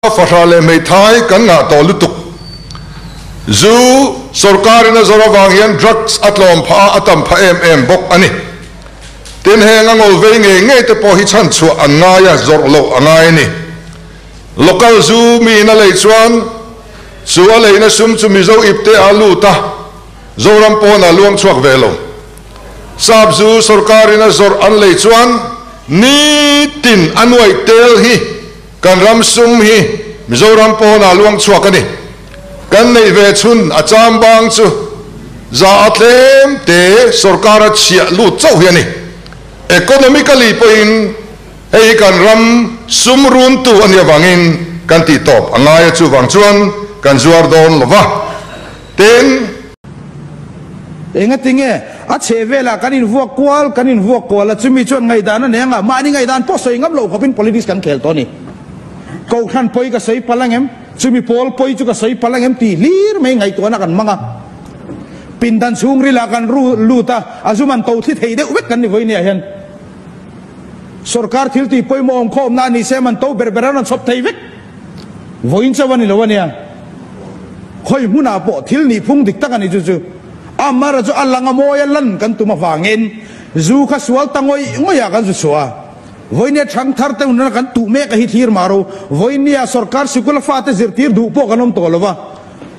Fahrah leh hmeithai kan ngah tawh lutuk. Zu sawrkarin a zawrh avang hian drugs a tlawm phah a, a tam phah em em bawk a ni. Tin, heng a ngawl vei ngei ngei te pawh hi chhanchhuah an ngai a, zawrh loh a ngai a ni. Local zu miin a lei chuan chu a leina sum chu Mizo ipte ah a lut a, Zoram pawn ah luang chhuak ve lo. Sap zu sawrkarin a zawrh an lei chuan nitin a nuaih tel hi kan ram sum hi Mizoram pawn ah luang chhuak a ni. Kan neih ve chhun a cham bang chu za a tlem te sawrkar a chhiah lut chauh hi a ni. Economically pawhin hei hi kan ram sum runtu a nih avangin kan tih tawp a ngai a, chuvang chuan kan zuar dawn lo va. Tin. Engatinge a chheh velah kan invuak kual kan invuak kual a, chumi chuan ngaihdan a nei anga mahni ngaihdan pawh sawi ngam loh khawpin politics kan khel tawh a ni. Kohhran pawi ka sawi palh angem? Chumi pawl pawi chu ka sawi palh angem tih hlir mai ngaihtuahna kan hmang a. Pindan chhungrilah kan ru lut a, a zum an to thli thei deuh vek kan ni vawinia hian. Sorkar thil tih pawimawh awm khawmna a ni se man to ber ber an rawn chhawp thei vek. Vawiin chauh a ni lo a nia. Khawi hmunah pawh thil nih phung dik tak a ni chu chu. Amara chu a lang a mawi a lan kan tum avangin zu kha sual ta ngawih ngawih ah kan zu chhuah a. Vawinia thang thar te hunna kan tuh mek a hi thlir mah ro. Vawinia sorkar sikul a fate zirtir duh pawh kan awm tawh lo va.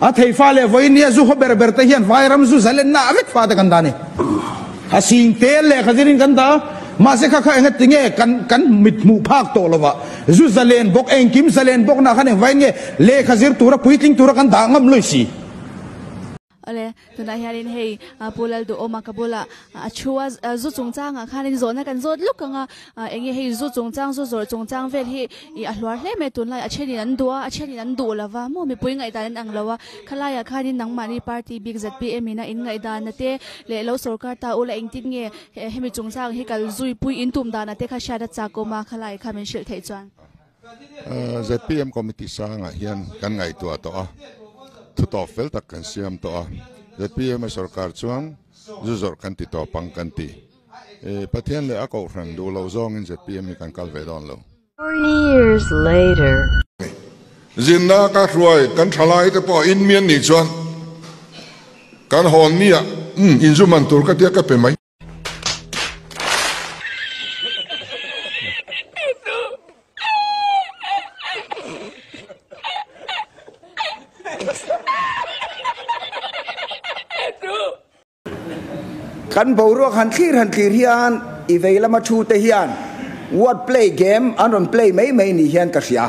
A thei fa leh vawinia zu haw ber ber te hian vairam zu zalenna ah vek fate kan dah a ni. A sing tel lehkha zirin kan dah a, mahse kha kha enga tinge kan kan mit hmuh phak tawh lova zu zalen bawk engkim zalen bawk nah khan engvai nge lehkha zir tura puitling tura kan dah ngam lui si. Awle, tunah hianin hei Pu Lalduhawma ka bulah a thu a, zu chungchangah khanin zawhna kan zawt luk ang a, enge hei zu chungchang, zu zawrh chungchang vel hi ih a hluar hle mai tunlai a thenin an duh a, a thenin an duh lova maw mipui ngaihdan an ang lo a, Khalaiah khanin nangmahni party bik zpm ina in ngaihdanna te leh lo sorkar ta ula engtin nge hemi chungchang hi kal zui pui in tum dana te kha hriat a chak awm a, khalai kha min hrilh theih chuan. Zpm committee sangah hian kan ngaihtuah tawh a, thu tawp fel tak kan siam tawh a, zpm a sorkar chuan zu zawrh kan ti tawp ang kan ti. Pathian leh a kohhran duh loh zawngin zpm hi kan kal ve dawn lo. Forty years later. Zinna ka hruai kan thalai te pawh in mian nih chuan kan hawn mi ah umm inzu man tur ka tia ka pe mai. Kan boruak han thlir han thlir hian i vei lama thu te hian word play game an rawn play mai mai ni hian ka hria.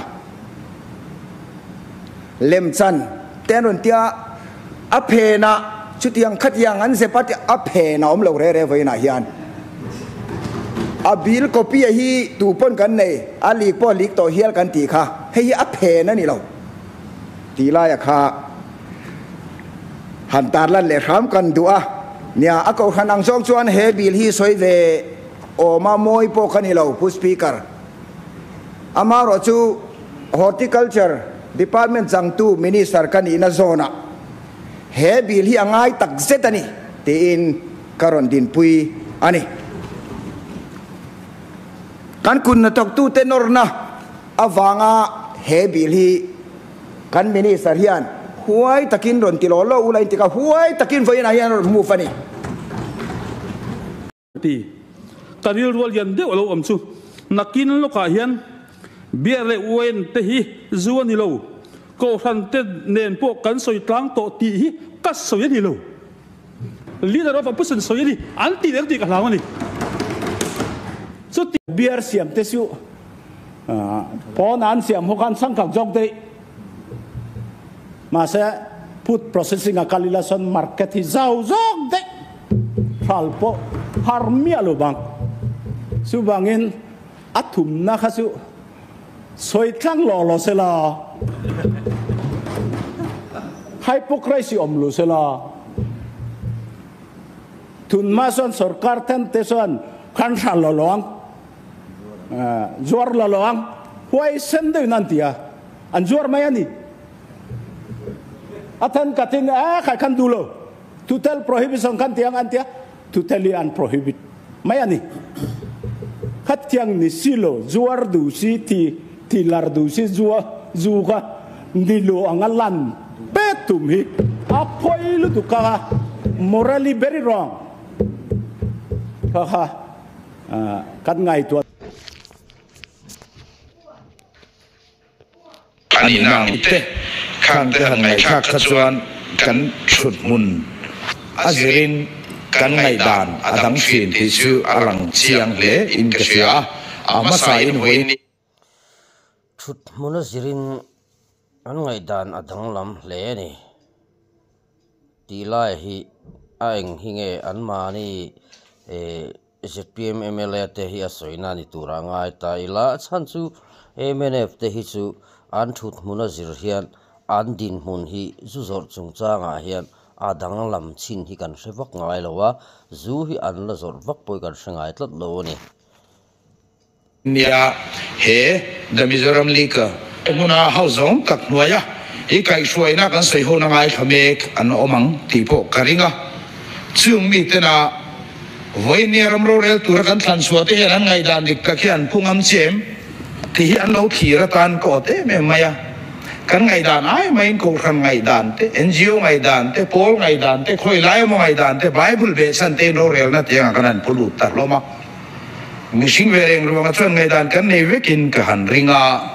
Lemchan te an rawn tia a phenah chutiang khatiang an zep a tia a phen a awm lo re re vawiinah hian a bill copy a hi tu pawn kan nei a leak pawh a leak tawh hial kan tih kha hei hi a phen a ni lo tih laia kha Han tarlan leh hram kan duh a, nia a kohhran ang zawng chuan he bill hi sawi ve awma mawi pawh ka ni lo Pu Speaker. Amaherawh chu Horticulture Department changtu Minister ka nihna zawnah he bill hi a ngai tak zet a ni tiin ka rawn dinpui a ni. Kan kut hnathawktute nawrna avanga he bill hi Kan Minister hian huai takin rawn ti law law ula intik a, huai takin vawiinah hian rawn move a ni. Ti. Ka rilru a lian deuh a lo awm chu. Nakin lawkah hian beer leh wine te hi zu a ni lo. Kohhran te nen pawh kan sawi tlang tawh tih hi ka sawi a ni lo. Leader of opposition sawi a ni an tih leh ang tih ka hlau a ni. Chuti. Beer siam te chu Pawn an siam ho khan changkang zawk daih. Mahse food processing a kal ila chuan market hi zau zawk daih. Hral pawh har miah lo bang. Chuvangin a thumna kha chu sawi tlang lawh lawh sela. Hypocrisy awm lo sela. Tunhma chuan sorkar then te chuan khan hral lo lo ang. Zuar la lo ang, huai sen deuhin an ti a, an zuar mai a ni. A then katin eh khai khan duh lo, total prohibition khan ti ang an ti a, totally an prohibit mai a ni. Khatiang ni si lo, zuar duh si, thi lar duh si, Zu kha nilo anga lan pek tum hi a pawi lutuk a, morally very wrong kha kha kan ngaihtuah. A nihna ang te khang te han ngaihthlak kha chuan kan thut hmun a zirin kan ngaihdan a dang thin tih chu a lang chiang hle in ka hria a, a hmasa in vawiin. Thut hmun a zirin an ngaihdan a danglam hle a ni. Tih lai hi a eng hi nge anmahni eh zpm mla te hi a sawina ni tura ngai ta ila a chhan chu mnf te hi chu an thut hmun a zir hian an dinhmun hi zu zawrh chungchangah hian a danglam chin hi kan hre vak ngai lo a, zu hi an la zawrh vak pawh hi kan hre ngai tlat lo a ni. Nia, he The Mizoram Liquor hmuna ho zawng tak hnuaia i kaihhruaina kan sawi hona ngaithla mek an awm ang tih pawh ka ring a. Chung mitena vawinia ram rorel tura kan thlan chhuah te hian an ngaihdan dik tak hi an pu ngam che em tih hi an lo thlir atan ka awt em em mai a. Kan ngaihdan ai maiin Kohhran ngaihdan te, NGO ngaihdan te, pawl ngaihdan te, khawi lai emaw ngaihdan te, Bible behchhan tein rorelna tiangah kan han pu lut ta hlawm a. Mihring ve reng ruangah chuan ngaihdan kan nei vekin ka han ring a,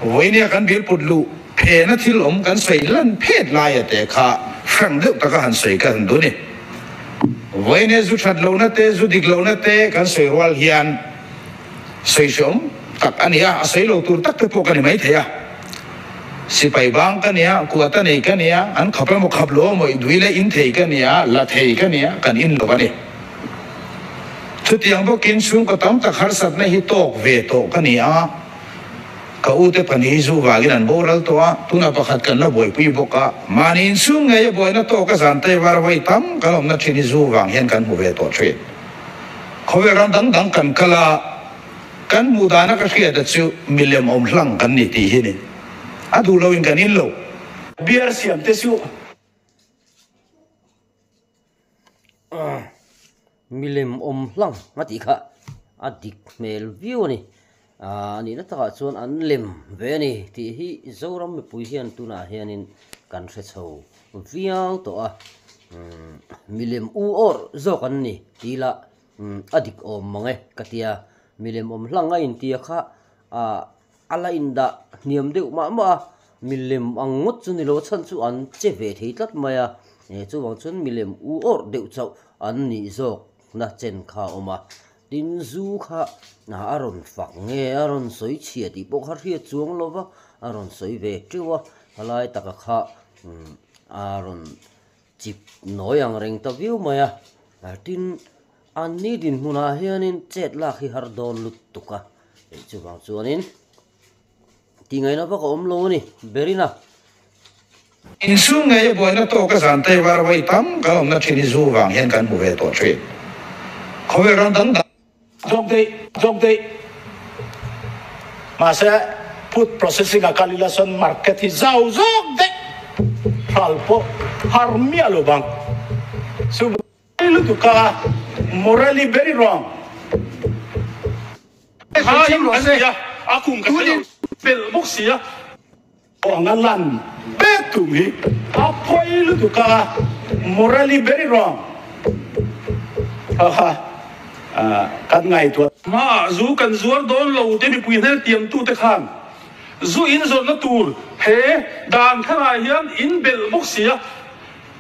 vawinia kan bil put luh phena thil awm kan sawi lan phet laia te kha hrang deuh taka han sawi ka han duh ni. Vawinia zu that lohna te, zu dik lohna te kan sawi rual hian sawi hreawm tak a ni a, a sawi lo tur tak te pawh ka ni maithei a. Sipai bang ka nia, kuata nei ka nia, an khap emaw khap lo emaw i dui leh in thei ka nia, la thei ka nia, kan in lo a ni. Chutiang bawkin chhungkaw tam tak harsatna hi tawk ve tawh ka ni a, ka ute pahnih zu vangin an boral tawh a, tunah pakhat kan la buaipui bawk a, mahni inchhung ngei a buaina tawk a zan te var vawi tam kan awmna thin hi zu vang hian kan hmu ve tawh thin. Khawvel ram dang dang kan kal a, kan hmuh dana ka hriata chu milem awm hlang kan ni tih hi ni. A duh loin kan in lo. Beer siam te chu. Milem awm hlang a tih kha a dik hmel viau a ni aaa nihna takah chuan an lem ve a ni tih hi Zoram mipui hian tunah hianin kan hre chho viau tawh a umm milem u awrh zawk an ni tih lah a dik awm mang e ka tia milem awm hlang a intia kha ah a la indah hniam deuh mah mah a milem ang ngawt chu ni lo a chhan chu an che ve thei tlat mai a eh chuvang chuan milem u awrh deuh chauh an nih zawk na chen kha a awm a tin zu kha a rawn fak nge a rawn sawi chhia tih pawh kha hriat chuang lo va a rawn sawi ve teuh a helai taka kha a rawn chip nawi ang reng ta viau mai a tin an ni dinhmunah hianin chet lak hi har dawn lutuk a. Hei chuvang chuanin tingaihna vak a awm lo a ni Berina. Insum ngei a buaina tawk a zan te var vawi tam kan awmna thin hi zu vang hian kan hmu ve tawh thin. Khawvel ram dang dang. Zawk daih, zawk daih. Mahse food processing a kal ila chuan market hi zau zawk daih. Hral pawh har miah lo bang. Chu lutuk a morally very wrong. A kum ka hre lo pelh bawk si a. Anga lan pek tum hi a pawi lutuk a morally very wrong kha kha kan ngaihtuah. Hmaah zu kan zuar dawn lo te mipui hnel tiamtute khan zu in zawrhna tur he dan tharah hian in belh bawk si a.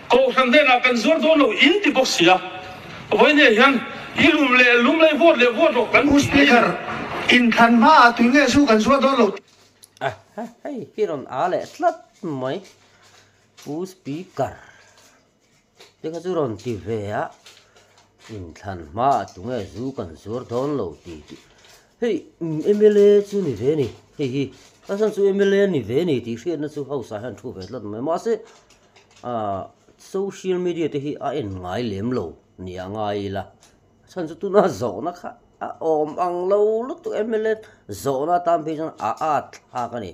Kohhran hnenah kan zuar dawn lo in ti bawk sia. Vawinia hian i lum leh lum leh vote leh vote rawh kan Pu Speaker, inthlan hmaah tui nge zu kan zuar dawn lo tih. A hei hi rawn a leh tlat mai. Pu Speaker te kha chu rawn ti ve a, inthlan hmaah tunge zu kan zuar dawn lo tih tih. Hei mla chu ni ve a ni, hei hi a chhan chu mla ni ve a ni tih hriatna chu house ah hian thu ve tlat mai mahse ah social media te hi a en ngai lem lo nia ngai ila a chhan chu tuna zawhna kha a awm ang lo lutuk mla zawhna atan phei chuan a at thlak a ni.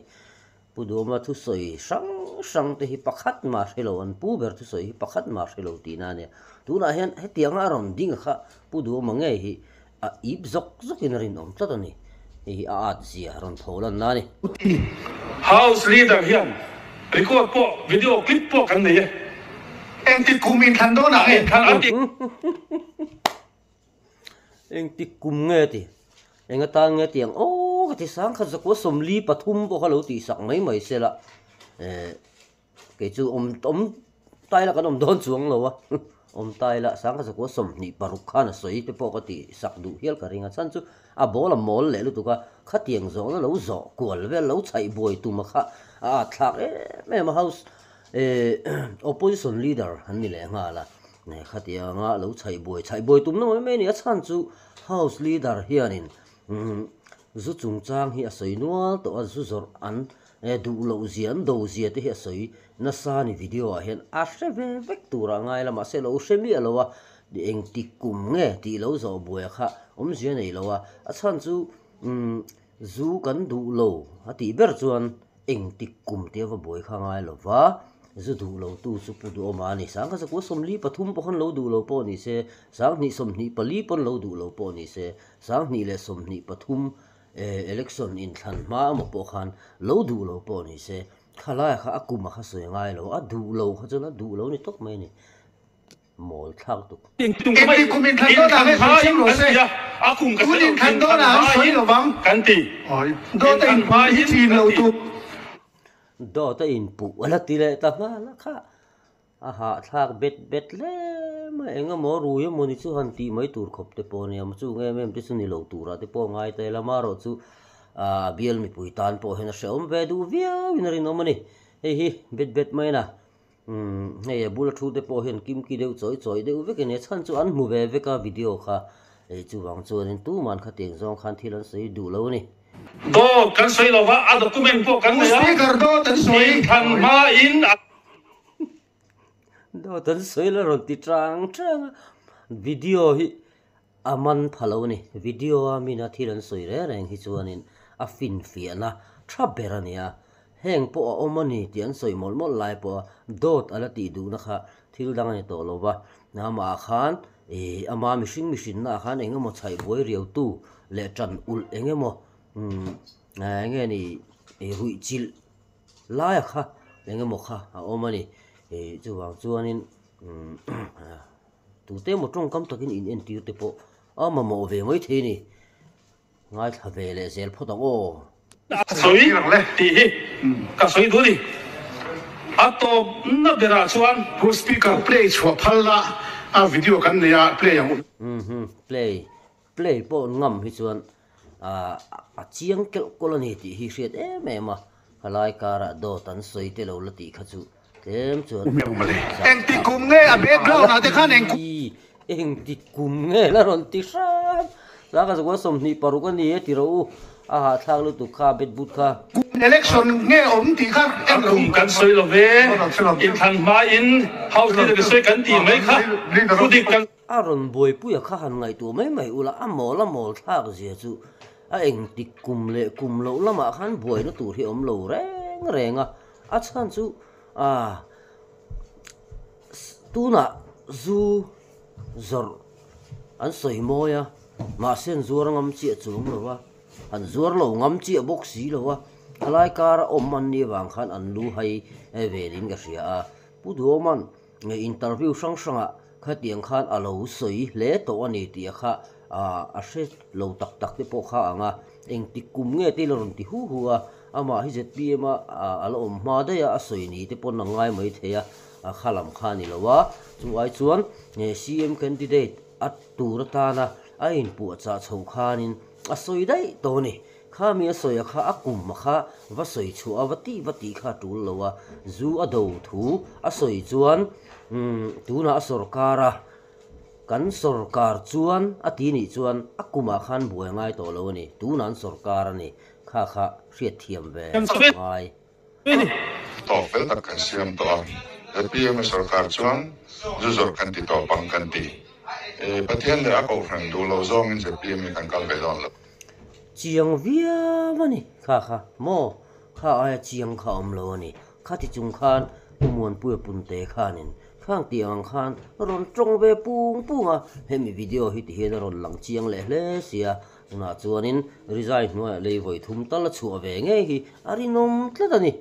Pu Duhawma thusawi hrang hrang te hi pakhat mah hre lo, an pu ber thusawi hi pakhat mah hre lo tihna a nia. Tunah hian hetianga a rawn ding kha Pu Duhawma ngei hi a ip zawk zawkin a rinawm tlat a ni. Hei hi a at zia rawn tho lanna a ni. Uti. House leader hian record pawh video clip pawh kan nei e. Engtik kum inthlan dawn ah nge? Inthlan a ti. Engtik kum nge ti? Eng atan nge tiang aw ka ti sang khat zakua 43 pawh kha lo tihsak mai mai se la eh kei chu awm awm tai la kan awm dawn chuang lo a awm tai la sang khat zakua 26 khan a sawi te pawh ka tihsak duh hial ka ring a chhan chu a ball a mawl leh lutuk a khatiang zawhna lo zawh kual vel lo chhaih buai tum a kha a at thlak em em a house eh opposition leader an ni leh nghal a khatianga lo chhaih buai chhaih buai tumna mai mai a ni a chhan chu House leader hianin zu chungchang hi a sawi nual tawh a, zu zawrh an duh loh zia, an do zia te hi a sawi nasa a ni video ah hian a hre ve vek turah ngai la mahse lo hre miah lo a, engtik kum nge tih lo zawh buai kha awmzia nei lo a, a chhan chu zu kan duh lo a tih ber chuan Engtik kum te va buai kha ngai lo va, zu duh lo tu chu pu duh awm a ni. Sangkhat zakua 43 pawh khan lo duh lo pawh ni se, 2024 pawn lo duh lo pawh ni se, 2023 election inthlan hma emaw pawh khan lo duh lo pawh ni se, khalai kha a kum a kha sawi ngai lo, a duh lo kha chuan a duh lo ni tawp mai a ni. Mawl thlak tuk. Engti kum inthlan dawn ah nge sawi chiang rawh se. Tun inthlan dawn ah an sawi lo vang. Dawt a inpuh hi chin lo tur. Dawt a inpuh a la ti leh ta nghal a kha. A hahthlak bet bet hle mai. Eng emaw rui emaw ni chu han tih mai tur khawp te pawh a nia. Chung em em te chu ni lo turah te pawh a ngai ta ila. Amaherawh chu a bial mipui tan pawh hian a hrehawm ve duh viau in a rinawm a ni. Hei hi bet bet mai a na. Umm hei a bula thu te pawh hian kimki deuh chawi chawi deuh vek a nia chhan chu an hmu ve vek a video kha ei chuvang chuanin tuman khatiang zawng khan thil an sawi duh lo a ni. Dawt kan sawi lo va, a document pawh kan nei a, Speaker dawt an sawi. Inthlan hmain a. Dawt an sawi la rawn ti chang chang a, video hi a man pha lo a ni. Video a mina thil an sawi reng reng hi chuanin a finfiahna tha ber a ni a, heng pawh a awm a ni tih an sawi mawlh mawlh lai pawha dawt a la tih duhna kha thil dang a ni tawh lo va, amah khan ih ama mihring mihrinna ah khan eng emaw chhaih buai riautu leh tan ulh eng emaw umm eng nge ni ih ruih chilh laia kha eng emaw kha a awm a ni ih chuvang chuanin umm. Tute emaw tawngkam takin in entir te pawh a mamawh ve mai thei a ni. Ngaithla ve leh zel phawt ang aw. A sawi tih hi ka sawi duh a ni. A tawpna berah chuan. Pu Speaker, play chhuah phal la, a video kan nei a, play ang u. Umm play, play pawh ngam hi chuan a chiang kelh kawlh a ni tih hi hriat em em a, khalai karah dawt an sawi te lo la tih kha chu Tlem chuan Engti kum nge a background ah te khan eng kum. Engti kum nge la rawn ti hram. Tlanga zakua 26 a ni e ti rawh u. A hahthlak lutuk kha bet but kha. Kum election nge awm tih kha en lo. A kum kan sawi lo ve. Inthlan hma in house leader ka sawi kan tih mai kha thu dik kan. A rawn buaipuia kha han ngaihtuah mai mai ula a mawl a mawl thlak zia chu a engtik kum leh kum loh lamah khan buaina tur hi awm lo reng reng a. A chhan chu ah tunah zu zawrh an sawi mawi a, mahse an zuar ngam chiah chuang lo a, an zuar lo ngam chiah bawk si lo a, khalai kara awm an nih avang khan an lu hai velin ka hria a. Pu Duhawma'n interview hrang hrangah khatiang khan a lo sawi hle tawh a ni tih a kha a hre lo tak tak te pawh kha ang a, engtik kum nge te ila rawn ti hu hu a, amah hi zpm a a la awm hma daih a, a sawi ni te pawn a ngai mai thei a, a kha lam kha a ni lo a, chu ai chuan CM candidate a tur atana a inpuahchah chhoh khanin a sawi daih tawh a ni. Kha mi a sawi a kha a kum a kha va sawi chhuah a va tih va tih kha a tul lo a, zu a do thu a sawi chuan umm tunah a sawrkar a, kan sawrkar chuan a ti nih chuan a kumah khan buai a ngai tawh lo a ni, tunah an sawrkar a ni, kha kha hriatthiam ve ngai. Tawk fel tak kan siam tawh a, zpm a sawrkar chuan zu zawrh kan ti tawp ang kan ti. Pathian leh a kohhran duh lo zawngin zpm hi kan kal ve dawn lo. Chiang viau a ni kha kha maw kha aia chiang kha awm lo a ni. Khati chung khan Pu Muanpuia Punte khanin khang tih ang khan rawn tawng ve pung pung a, hemi video hi tihian a rawn lang chiang leh hle sia. Tunah chuanin Rizai hnuaiah lei vawi thum tal a chhuah ve ngei hi a rinawm tlat a ni.